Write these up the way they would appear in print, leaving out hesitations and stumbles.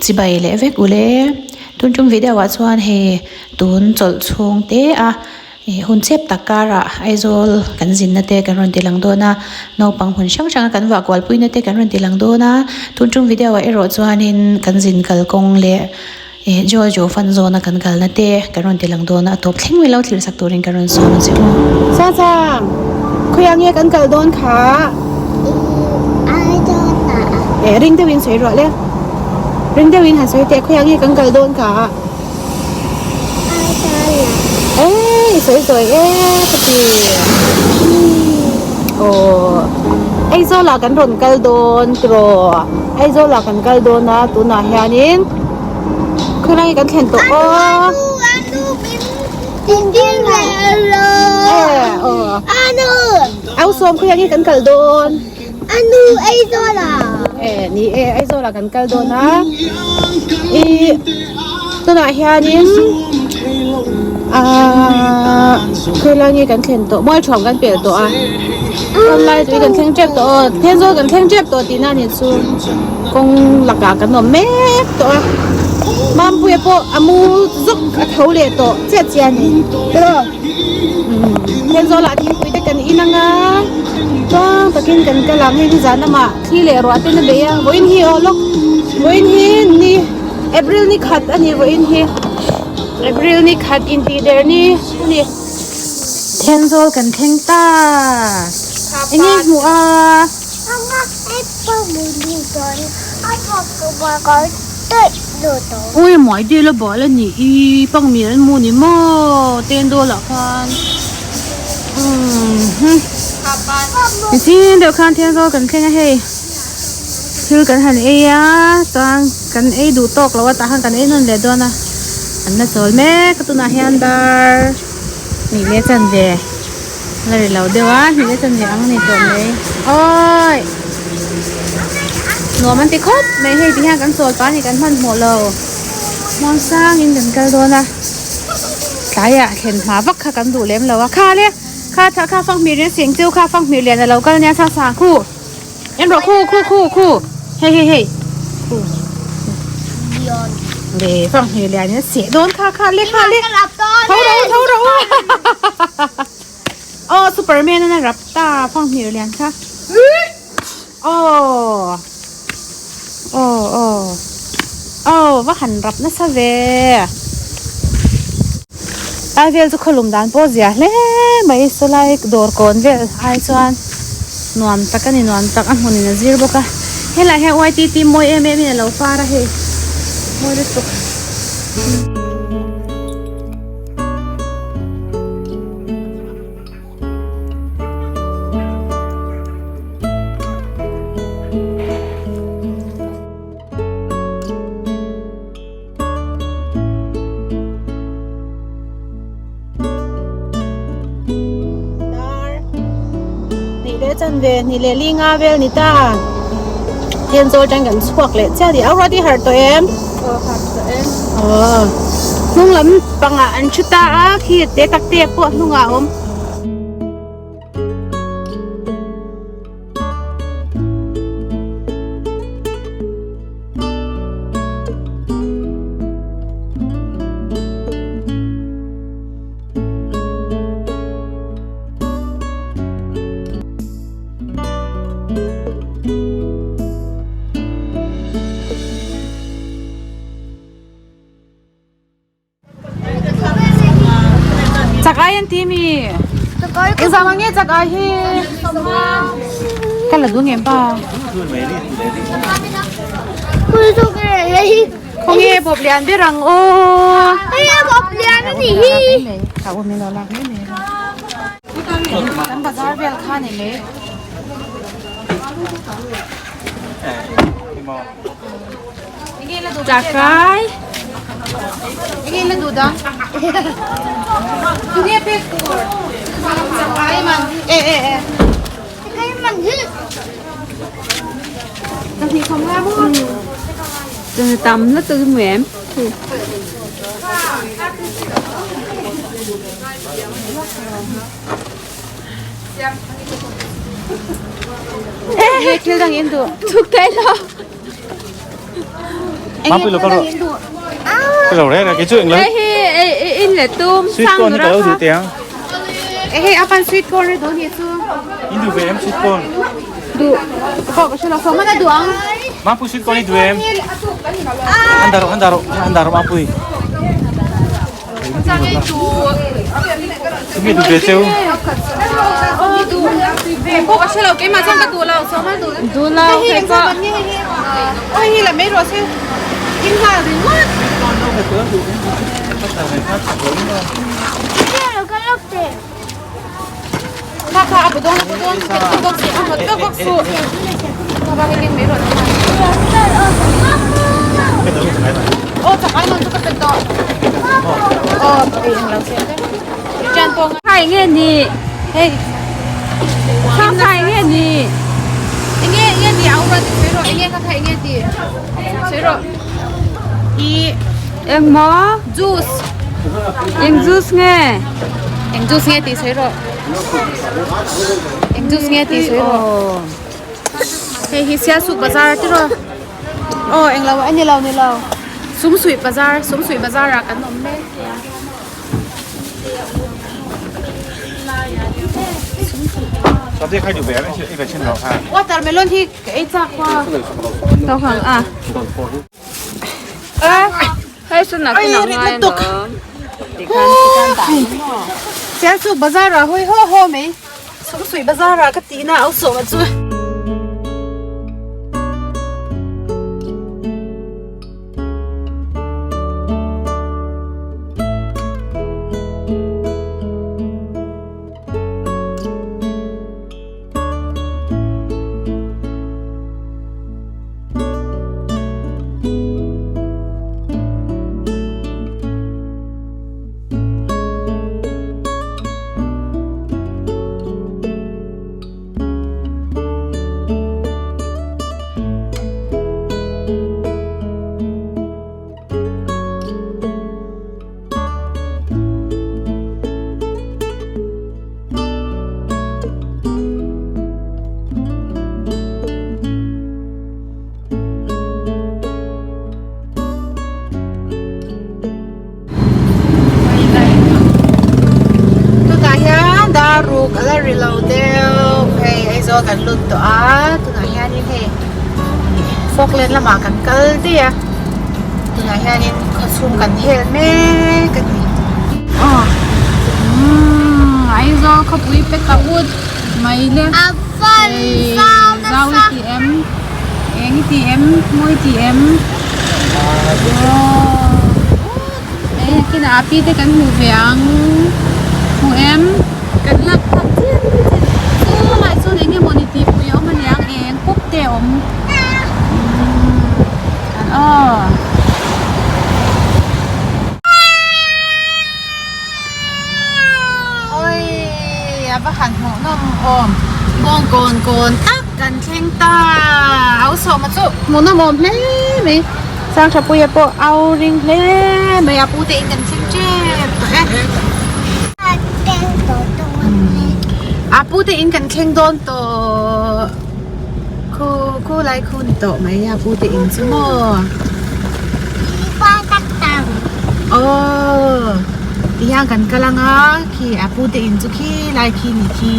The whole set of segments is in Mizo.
Chibai leh vek ule. Tun tum video ah chuan hei tun chawlh chhung te a ih hun chep tak karah Aizawl kan zinna te kan rawn ti lang dawn a, naupang hmun hrang hrang a kan vah kual puina te kan rawn ti lang dawn a, tun tum video ah erawh chuanin kan zin kalkawng leh Ih Jojo fan zawna kan kalna te kan rawn ti lang dawn a, a tawp thleng mai lo thlir sak turin ka rawn sawn a che u. Sasang, khawiah nge kan kal dawn kha? Ih, Aizawl ah. Eh, ring deuhin sawi rawh le. Ring deuhin han sawi teh, khawiah nge kan kal dawn kha? Aizawl ah. Eh, i sawi sawi e ka ti. Aw, Aizawl ah kan rawn kal dawn tiraw? Aizawl ah kan kal dawn a, tunah hianin. Khawilai kan thlen tawh aw. Au sawm khawilai nge kan kal dawn. Anu Aizawl ah. Eh ni e Aizawl ah kan kal dawn a. I tunah hianin ah khawilai nge kan thlen tawh Mualṭhuam kan pel tawh a. Ramlai tui kan thleng tep tawh aw Thenzawl kan thleng tep tawh tihna a ni chu. Kawng lakah kan awm mek tawh a, Mampuia pawh a mu zawk a tho leh tawh chiah chiah a ni tiraw umm Thenzawl ah thingpui te kan in ang a tluang takin kan kal ang hei nizan lamah thli leh ruah ten a bei a vawiin hi aw lawk vawiin hi ni April ni khat a ni vawiin hi April ni khat intih der ni a ni. Thenzawl kan thleng ta enge hmuh a. Ui muai dil a bal a nih i pangmir an mu ni maw tendawl ah khan umm nichin deuh khan thenzawl kan thleng a hei thil kan han ei a chuan kan ei duh tawk lo a tah khan kan ei nawn leh dawn a an la chawl mek a tunah hian dar hnih leh chanve. La ri lo deuh a hnih te chuan leh ang a ni tawh mai awii nuam an ti khawp mai hei ti hian kan chawl pah a ni kan hmanhmawh lo muang sangin kan kal dawn a tlaiah thlen hma vak kha kan duh lem lo a kha le kha tha kha fanghmir in a seng cheu kha fanghmir lian a lo kal nia sa sa khu en rawh khu khu khu khu hei hei hei khu le fanghmir lian in a seh dawn kha kha le kha le tho rawh u tho rawh u. Aw superman an a rap ta fanghmir lian kha aw aw aw aw va han rap nasa ve lai vel chu khawlum dan pawh zia hle mai sawlai dawr kawn vel ai chuan nuam tak a ni nuam tak a hmunin a zir bawk a helaiah hian ytt mawi em em in a lo par a hei mawi lutuk. Dar hnih leh chanve hnih leh li nga vel ni ta Thenzawl tang kan chhuak leh chiah a ni. Au ruat i harh tawh em? Aw harh tawh em. Aw hnung lam pangah an thu ta a khi te tak te pawh hnungah a awm. Chak ai an ti mi engzah mang nge chak ai hi ka la duh ngem pa khawnge bawp lian ber ang aw kan bazar vel kha ni mai. Chakai Enge la duh dang Tunge pek tur Chakai man e e e Chakai man hi Chahnih khawm nga maw Tam la tu mu em Enge thil dang in duh Thuk thei lo. Mapui lo kal rawh. Ka lo reng a kei chu englo. Hei hi in leh tum Sweet corn hi ka lo duh teh ang. Hei a pan sweet corn a duh ni chu. In duh ve em sweet corn? Duh. Pawh ka hre lo. Sawm a duh ang. Mapui sweet corn hi duh em? Han dah rawh han dah rawh han dah rawh Mapui. Tinge duh ve cheu? Pawh ka hre lo keimah chuan ka duh lo sawm a duh. Duh lo hei pawh. Aw hei hi la mai rawh se. In nghal ringawt. Kha kha a bu dawn a bu dawn ka ti bawk suh a ngawt vek bawk suh. Kha kha hei mai rawh Aw chak ai man chu ka pe tawh. Aw ei ang lo che. Jan pawh Khai nge ni? Hei. Kha khai nge ni? Enge enge ti au rawh ti sawi rawh enge kha kha enge ti sawi rawh. I Eng maw? Juice. Eng juice nge? Eng juice nge tih sawi rawh. Eng juice nge tih sawi rawh. Hei hi Sialsuk bazar ti rawh. Aw eng lo a ni lo ni lo. Sumsuih bazar Sumsuih bazar ah kan awm mek. Watermelon hi ka ei chak hoa. Tawhang a. Hei chu nak in ang ngai lo. Tikhan tikhan dah ang maw. Sialsuk bazar ah hawi haw haw mai. Sumsuih bazar ah ka tihna au sawm a chu. Tunah hian dar ruk a la ri lo deuh hei Aizawl kan lut tawh a tunah hianin hei Falkland lamah kan kal daih a tunah hianin khawchhung kan hel mek a ni. Aw umm Aizawl khawpui pe ta ut mai le hei zau i ti em eng i ti em mawi i ti em aw hei kinah a pi te kan hmuh ve ang hmu em kan lak phak chian chian chulai chuan eng emawni tih pui a awm aniang eng pawp te a awm umm aw. Oi a va han hmuh nawm awm bawng kawn kawn tak kan thleng ta au sawma chu hmuh nawm awm hle mai Sangthapuia pawh au ring hle mai a pu te in kan thleng tep tawh e a pu te in kan thleng dawn tawh khu khu lai khu ni tawh mai a pu te in chu maw. Aw tihian kan kal anga khi a pu te in chu khi lai khi ni khi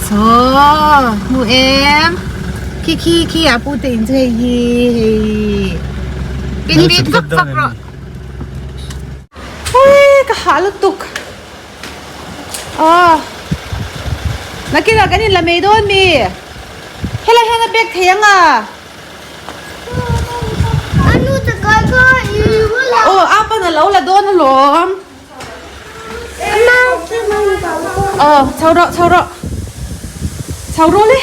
saw hmu em khi khi khi a pu te in chu hei hi hei pin pin vak vak rawh ui ka hah lutuk aw nakinah kan in la mai dawn mi helai hian a bag thei anga. Aw a pan a lo la dawn alawm. Aw chho rawh chho rawh chho ru le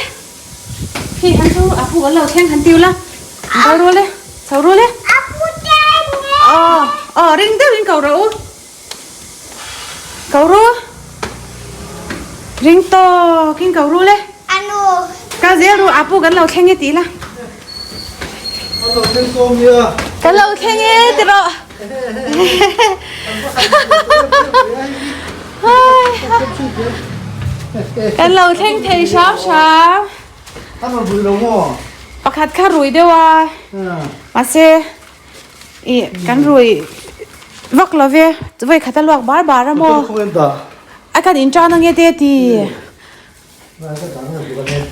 khi han chu a pu kan lo thleng han tiu la an kal ru le chho ru le aw aw ring deuhin ko rawh u ko ru ring tawkin ko ru le. Ka zel ru a pu kan lo thleng e tih la. Kan lo thleng e ti rawh. Kan lo thleng thei hram hram. Pakhat kha rui deuh a. Mahse. Ih kan rui vak lo ve vawi khat a luak bar bar a maw a kan in tan ange te ti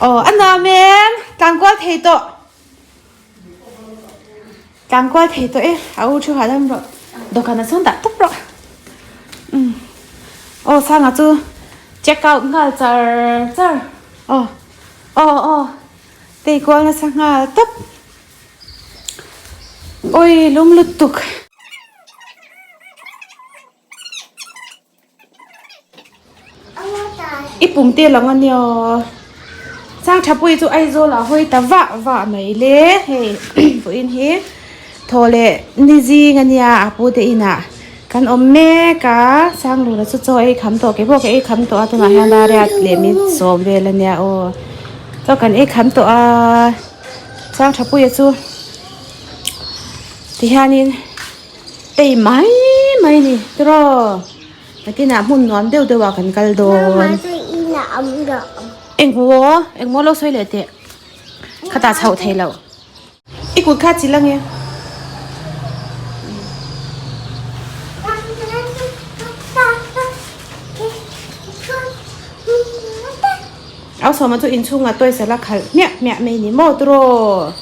aw a nuam em tlankual thei tawh tlankual thei tawh e a u thu hahdam rawh dawhkan ah sawn dah tawp rawh umm aw sanga chu check out nghal char char aw aw aw tei kual nasa nghal tawp. Oi lum lutuk. I pum te lang a nia. Sang tha pui chu Aizawl ah hawi ta vah vah mai le hei vawiin hi thaw leh ni zing a nia a pu te inah kan awm mek a Sanglura chu chaw ei kham tawh ke pawh ka ei kham tawh a tunah hian dariat leh min sawm vel a nia aw chaw kan ei kham tawh a. Chang tha puia chu tihianin tei mai mai a ni tiraw nakinah hmun nuam deuh deuh ah kan kal dawn engmaw engmaw lo sawi leh teh khatah chhoh theih loh i kut kha chilh ange. Au sawma chu inchhungah toys a la khalh hmiah hmiah mai ni maw turaw?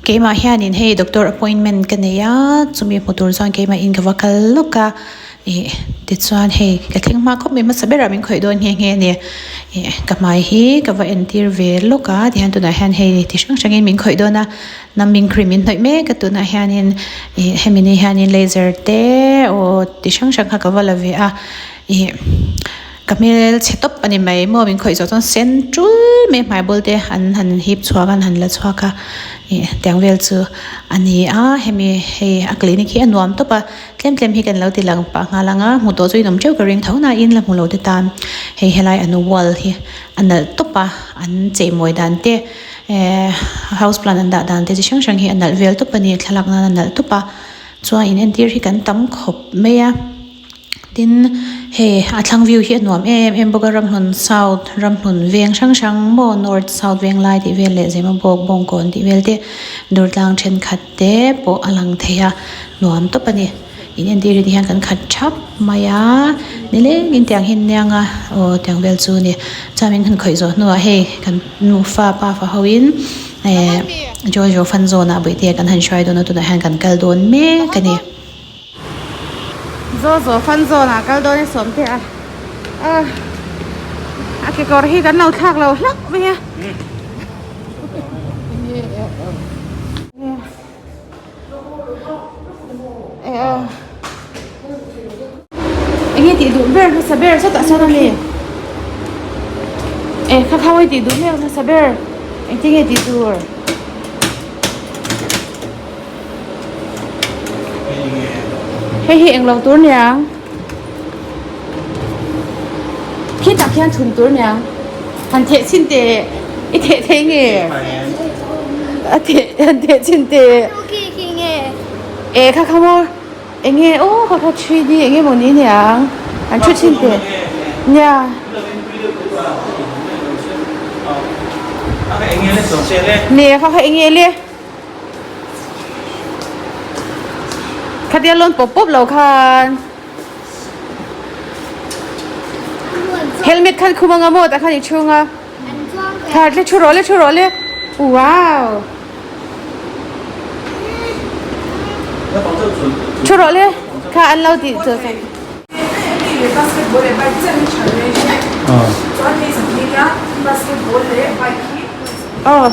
Keimah hianin hei doctor appointment ka nei a, chumi hmu tur chuan keimah in ka va kal lawk a, ih tichuan hei ka thleng hma khawp mai hmasa berah min khawih dawn nghe nghe a ni, ih ka hmai hi ka va entir ve lawk a tihian tunah hian hei ti hrang hrangin min khawih dawn a, numbing cream min hnawih mek a tunah hianin ih hemi ni hianin laser te aw ti hrang hrang kha ka va la ve a, ih. Ka hmel chhe tawp a ni mai maw min khawih zawh chuan sen tul mai hmai bul te an han hip chhuak a an han la chhuak a ih tiang vel chu a ni a hemi hei a clinic hi a nuam tawp a tlem tlem hi kan lo ti lang pah nghal ang a hmu tawh chu in awm teuh ka ring tho nain la hmu lo te tan hei helai an wall hi a nalh tawp a an cheimawi dan te ehh house plant an dah dan te chi hrang hrang hi a nalh vel tawp a ni thlalak nan a nalh tawp a chuan in entir hi kan tam khawp mai a. Tin, hei a thlang view hi a nuam em em bawk a, ramhlun south ramhlun veng hrang hrang maw north south veng lai tih vel leh Zemabawk Bawngkawn tih vel te Durtlang thenkhat te pawh a lang thei a nuam tawp a ni. In entir hi tihian kan khat thap mai a nilengin tiang hi an niang a aw tiang vel chu a ni. Chuan min han khawih zawh hnuah hei kan nufa pafa hoin eh Jojo fan zone ah bawihtea kan han hruai dawn a tunah hian kan kal dawn mek a ni. Zaw zaw fan zawn ah kal dawn e sawm te a ah a kekawr hi kan lo thlak lo hlauh mai a enge tih duh ber hmasa ber sawtah sawn a ni e kha khawi tih duh mek hmasa ber engtin nge tih tur. Hei hi englo tur niang khi tak hian chhun tur niang han theh chhin teh i theh thei nge a theh han theh chhin teh e kha kha maw enge aw kha kha 3D enge maw ni niang han thu chhin teh nia. Nia kha kha enge le. Khatia lawn pawp pawp lo khan helmet khan khum anga maw tah khan i chhung a thar le thu rawh le thu rawh le wow thu rawh le kha an lo tih chu aw.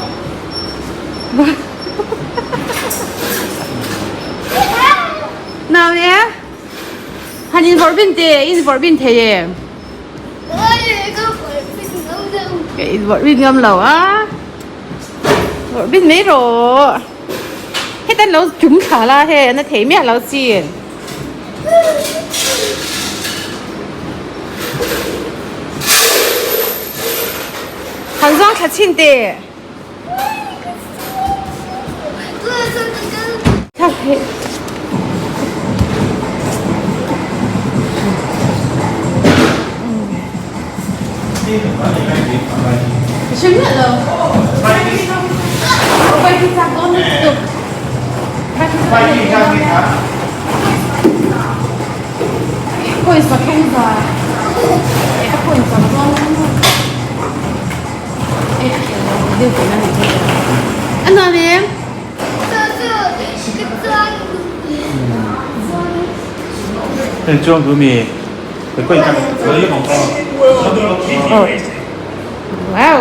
Nào nè Han in vawrh bin teh in vawrh bin thei em Ka in vawrh bin ngam lo a Vawrh bin mai rawh Hetan lo tum thla la he an a thei miah lo chin Han zawng thla chhin teh. A nuam em? Wow!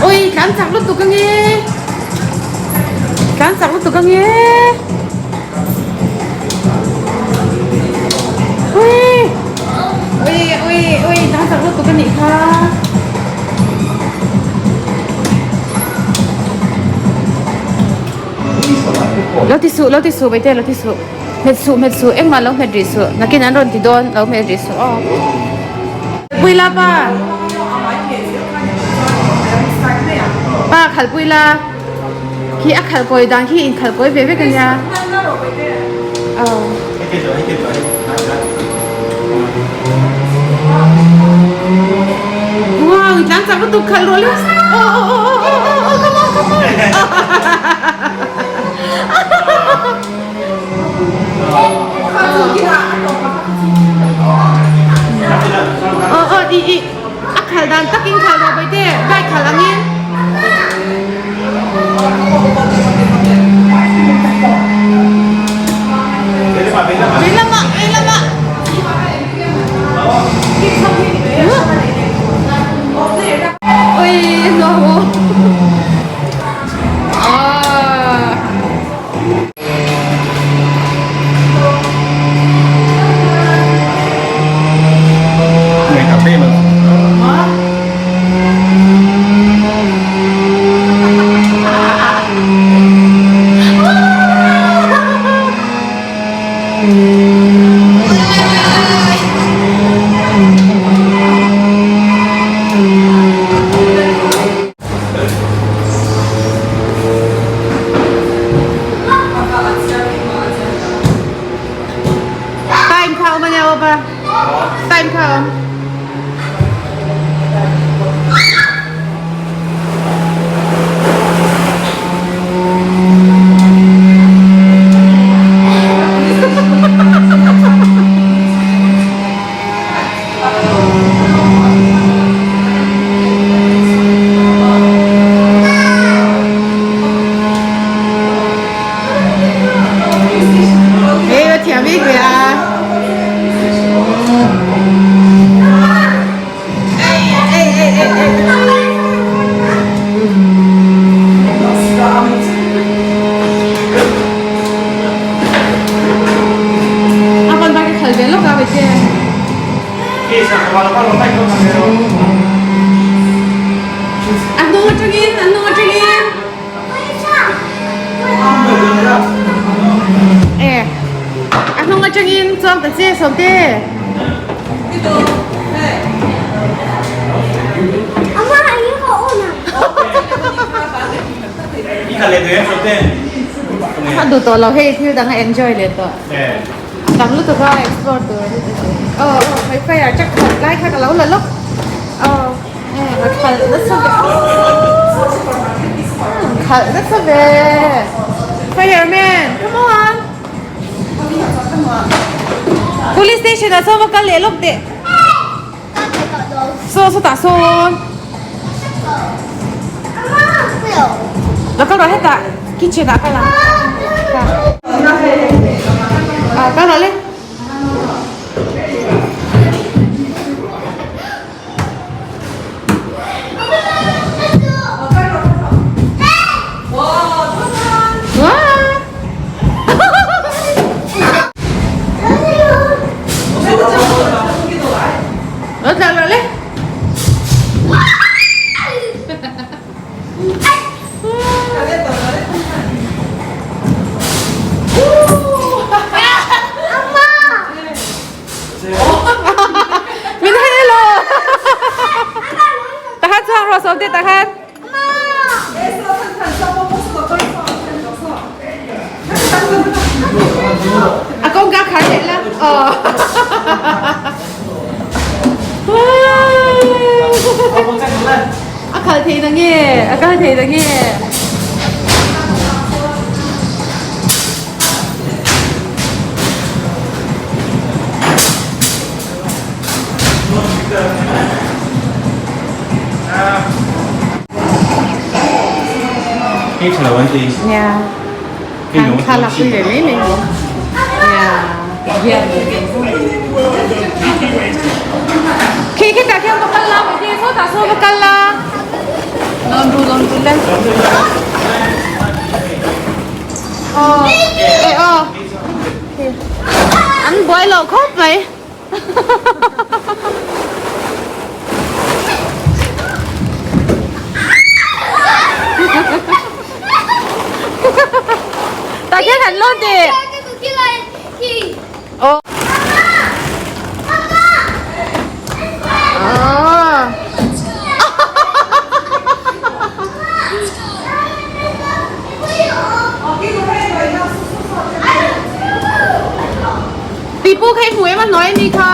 Ui, tlan chak lutuk ange. Tlan chak lutuk ange. Ui, ui, ui, ui, tlan chak lutuk anih kha. Lo ti suh, lo ti suh, Baite, lo ti suh. Hmet suh, hmet suh, engmah lo hmet rih suh. Nakin an rawn ti dawn, lo hmet rih suh aw. Pui la pa. Pa khalh pui la. Khi a khalh kawi dan khi in khalh kawi ve vek ania. Aw. Wow, i tlang chak lutuk khalh rawh le. Aw aw aw aw aw aw come on come on. Aw aw i i a khalh dan takin khalh rawh Baite bike khalh angin. Vei lamah vei lamah. Ui nuam aw. Ah. Time kha awm ania aw pa. Time kha awm. Hei va thiam bik ve a. Ei ei ei ei ei. A van bike a khal ve lawk a vete. A hnung atangin a hnung atangin. E a hnung atangin chuang ta che sawmte. A duh tawh lo hei thil dang a enjoy leh tawh. Tam lutuk a explore tur a ni te chu. Aw aw hei fire check khalh lai kha ka lo la lawk. Aw e a khalh nasa ve khalh nasa ve fireman come on police station ah sawn va kal leh lawk teh. Saw sawtah sawn lo kal rawh hetah kitchen ah kal ang ah kal rawh le. Lo tla rawh le. Min hello. Tahan chuang rawh sawm te tahan. A kawngka khar leh la. Aw. A khalh thei na nge? A kal thei na nge? Hei tha lo an ti. Nia. Kan thlalak pui ve mai mai ni. Nia. Khi khi tah khian va kal la mai te sawtah sawn va kal la. Lawn ru lawn ru le. Aw e aw. An buai lo khawp mai. Tah khian han lawn teh. Aw. Pipu kha i hmu em a hnuai a ni kha.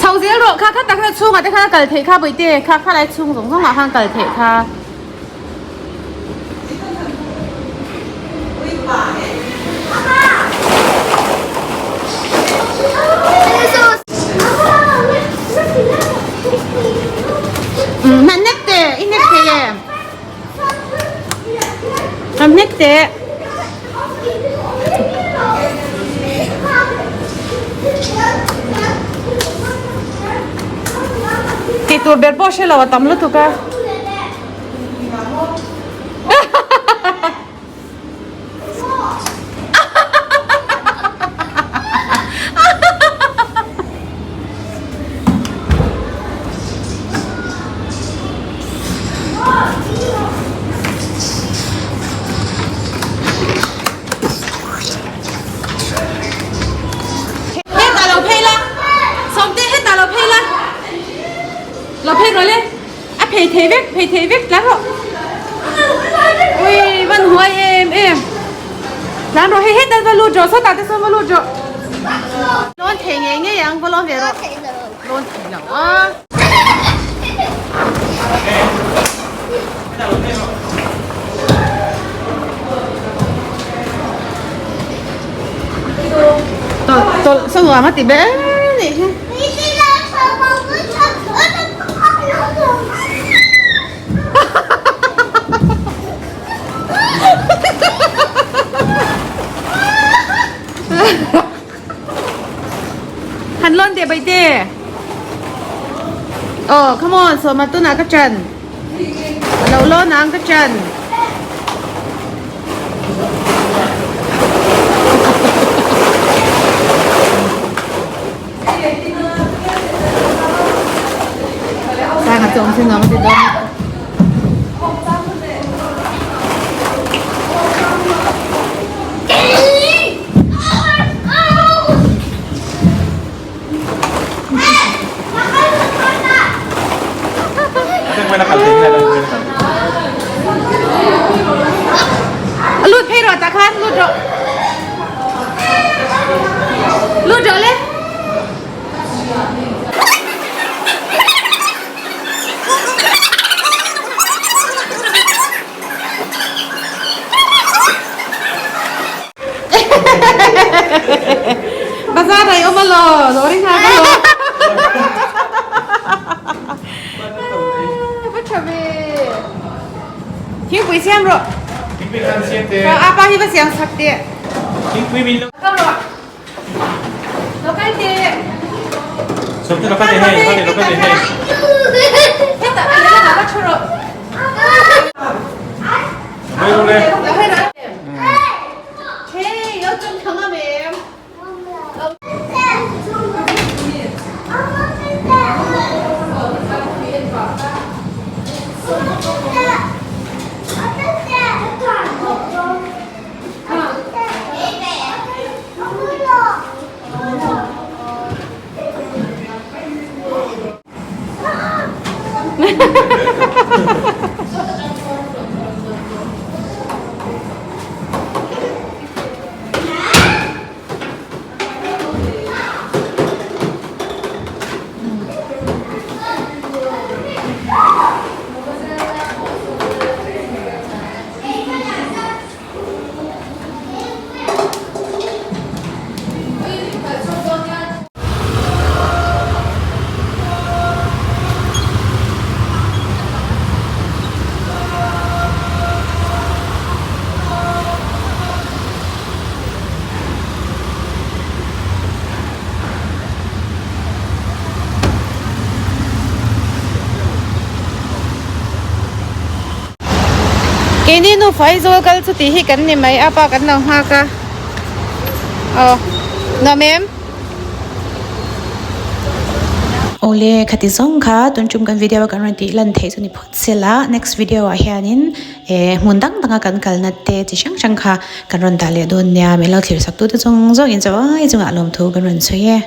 Chho zel rawh kha kha tak khan chhungah te khan a kal theih kha bawihte kha kha lai chhung zawng zawngah khan kal theih kha. Umm hman nek teh i nek thei em? Hman nek teh. Tih tur ber pawh hre lo a tam lutuk a. Hetah lo phei la, Sawmte hetah lo phei la, lo phei rawh le. A phei thei vek, phei thei vek tlan rawh. Ui, van huai em em. Tlan rawh, hei hetah va lut rawh, sawtah te sawn va lut rawh. Lawn thei ngei ngei ang, va lawn ve rawh. Lawn thei lo a. Tawlh, tawlh, saw nuam a ti ber nih hi. Han lawn teh baihte. Oh, come on, sawma tunah ka chan. Lo lawn ang ka chan. Sang a chawm sin ang ti dawn. Lut phei rawh tah khan lut rawh. Lut rawh le. Bazar ai awm alaw, lawri nghak alaw. Va tha ve. Thingpui siam rawh. Thingpui khan siam teh. Apa hi va siam sak teh. Thingpui min lo. Kal rawh. Lo kal teh. Sawm te lo kal teh hei, lo kal teh, lo kal teh hei. Hetah a lehlamah va thu rawh. Hawi rawh le. Hawi rawh. Hey, lo chung thang am em? Keini nufa Aizawl kal chu tih hi kan ni mai a pa kan lo nghak a. Aw nuam em? Awle khati zawng kha tun tum kan video a kan rawn tih lan theih chu ni phawt sela next video ah hianin eh hmun dang danga kan kalna te chi hrang hrang kha kan rawn dah leh dawn nia min lo thlir sak tute zawng zawngin chaw ai chungah lawmthu kan rawn sawi e.